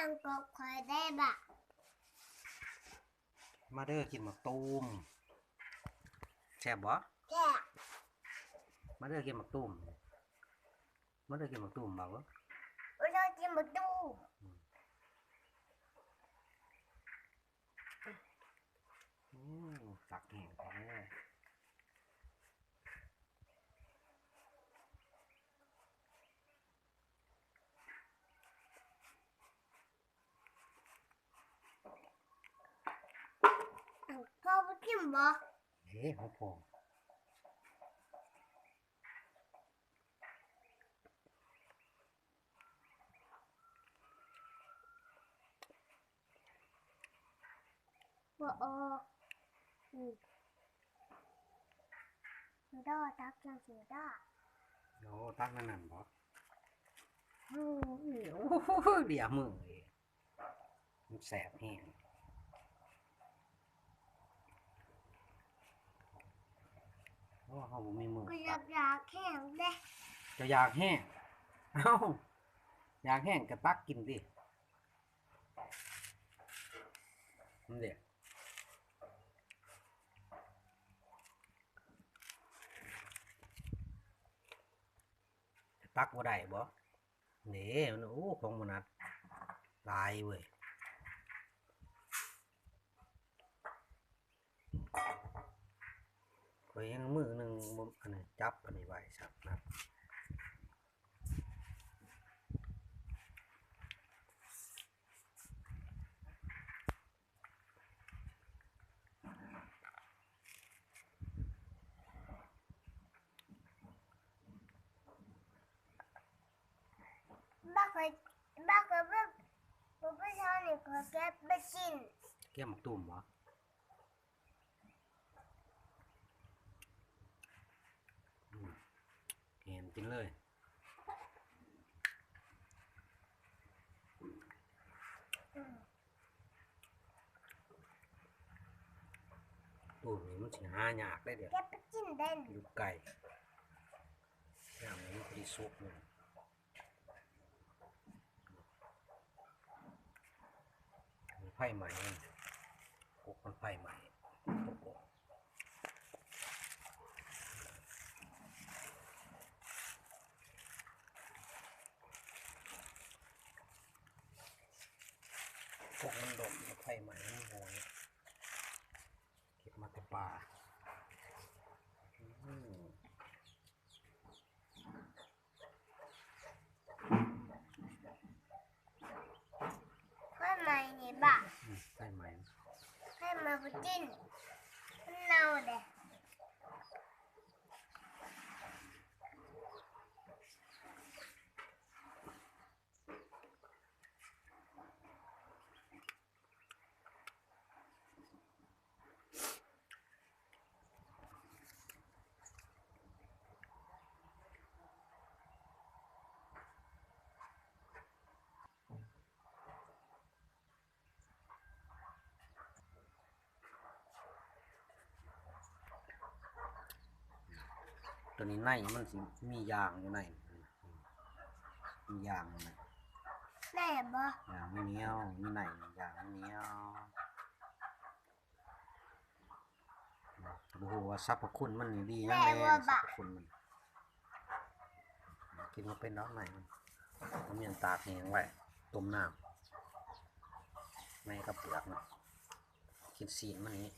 ງກໍຂ້ອຍໄດ້ບະ ມາເດີ ກິນໝາກຕູມ ແຊບບໍ່? ແຊບ ມາເດີ ກິນໝາກຕູມ ມາເດີ ກິນໝາກຕູມ ເບົາ ມາເດີ ກິນໝາກຕູມ. ອືມ ຕັກແຫ້ງແທ້. ພໍ່ບໍ່ກິນບໍ່? ເດ້ ຂອງພໍ່. ບໍ່ອອກ ອືມ ດອ ຕັກຈັ່ງຊີ້ດອ. ໂອ້ ຕັກນັ້ນນັ້ນບໍ່? ໂອ້ຍ ໂອ້ໂຫ ເລຍມືເອີຍ ມັນແສບແຮງ. ໂອ້ ເຮົາບໍ່ມີມື ກໍຢາກ ຢາກແຫ້ງເດ້. ເຈົ້າຢາກແຫ້ງ? ເອົ້າ ຢາກແຫ້ງກໍຕັກກິນຕິ. ນັ້ນເດ້ ຕັກບໍ່ໄດ້ບໍ່? ເດ້ ໂອ້ ຂອງບໍ່ນັດຫຼາຍເວີຍ. ຂ້ອຍຍັງມືໜຶ່ງບໍ່ ອັນນັ້ນ ຈັບອັນນີ້ໄວ້ຊ້ຳນະ. ບັກເອີຍ ບັກເອີຍ ມື້ເຊົ້ານີ້ຂ້ອຍເກັບໄປກິນ ແກງໝາກຕູມບໍ່? ອືມ ແກງກິນເລີຍ. ໂອ້ ນີ້ມັນຊິຫາຍາກເດ້ ດຽວ ເກັບໄປກິນເດ້ ຢູ່ໄກ ຍາມນີ້ມັນຊິສຸກ. ໄຟໄໝ້ ກົກມັນໄຟໄໝ້. ພວກມັນດົນ ໄຟໄໝ້ ມັນໂຫຍ ເກັບມາແຕ່ປ່າ. ອືມ ໄຟໄໝ້ນີ້ບະ ອືມ ໄຟໄໝ້ ໄຟໄໝ້ບໍ່ກິນ ມັນເນົ່າເດ້. ຕົວນີ້ໃນມັນຊິມີຢາງຢູ່ໃນ ມີຢາງຢູ່ໃນ ແຫຼມບໍ່? ຢາງມັນໜຽວ ມີໃນ ຢາງມັນໜຽວ. ບໍ່ຮູ້ວ່າສັບພະຄຸນມັນນີ້ດີຫຍັງແດ່ ແມ່ນບໍ່ ສັບພະຄຸນມັນ ກິນບໍ່ເປັນດອກ ໃນມັນ ເອົາມຽນຕາກແຫ້ງໄວ້ ຕົ້ມນ້ຳ ໃນກັບເປືອກມັນ ກິນຊີ້ນມັນນີ້.